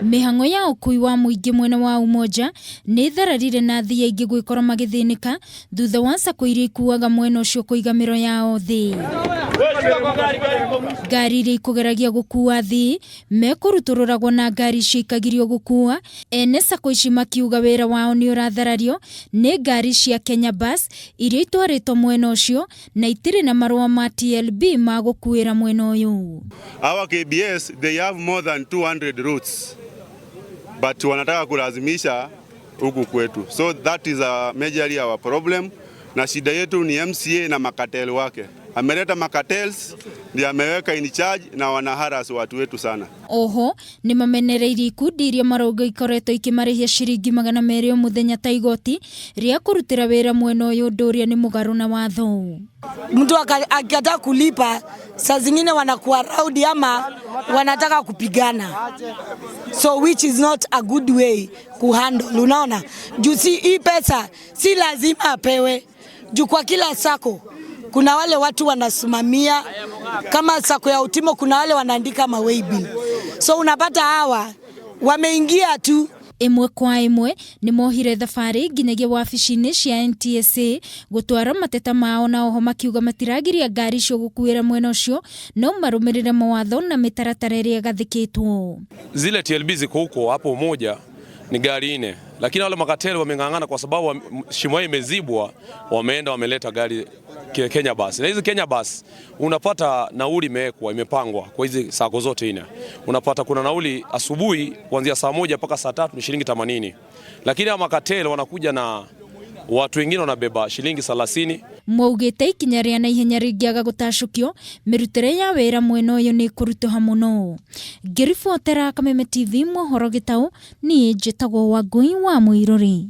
Mĩhang'o ya ũkui wa mũingĩ mwena wa Umoja nĩ ĩthararire na athii aingĩ gwĩkora magĩthĩnĩka thutha wa sacco iria ikuaga mwena ũcio kũiga mĩro yao thĩ. Ngari iria ikũgeragia gũkua athii mekũrutũrũragwo na ngari icio ikagirio gũkua, ene sacco ici makiuga wĩra wao nĩ ũratharario nĩ ngari cia Kenya Bus iria itwarĩtwo mwena ũcio na itirĩ na marũa ma TLB ma gũkuĩra mwena ũyũ. Our KBS they have more than 200 routes but wanataka kulazimisha huku kwetu, so that is a majorly our problem, na shida yetu ni MCA na macartel wake. Ameleta macartels ndiye ameweka in charge na wanaharas watu wetu sana. Oho nĩ mamenereirie ikundi iria marauga ikoretwo ikĩmarĩhia ciringi 200 o mũthenya ta igoti rĩa kũrutĩra wĩra mwena ũyũ, ũndũ ũrĩa nĩ mũgarũ na watho. Mtu akikataa kulipa, saa zingine wanakuwa rowdy ama wanataka kupigana, so which is not a good way kuhandle. Unaona, juu si hii pesa si lazima apewe, juu kwa kila sacco kuna wale watu wanasimamia. Kama sacco ya Utimo kuna wale wanaandika ma waybill, so unapata hawa wameingia tu. Ĩmwe kwa ĩmwe nĩ mohire thabarĩ nginyagia wabici-inĩ cia NTSA gũtwara mateta mao, na oho makiuga matiragiria ngari icio gũkuĩra mwena ũcio, no marũmĩrĩre mawatho na mĩtaratara ĩrĩa ĩgathĩkĩtwo. Zile TLB ziko huko hapo Umoja ni gari nne, lakini wale makateli wameng'ang'ana kwa sababu shimo imezibwa, wameenda wameleta gari Kenya Bus. Na hizi Kenya Bus unapata nauli imewekwa, imepangwa kwa hizi sacco zote nne. Unapata kuna nauli asubuhi kuanzia saa 1 mpaka saa 3 ni shilingi 80. Lakini hawa makateli wanakuja na watu wengine wanabeba shilingi 30. Maugĩte ikinya rĩa naihenya rĩngĩaga gũtacũkio, mĩrutĩre ya wĩra mwena ũyũ nĩ ĩkũritũha mũno. Ngĩribotera Kameme TV mohoro gĩtaũ, niĩ njĩtagwo Wangui wa Mũirũrĩ.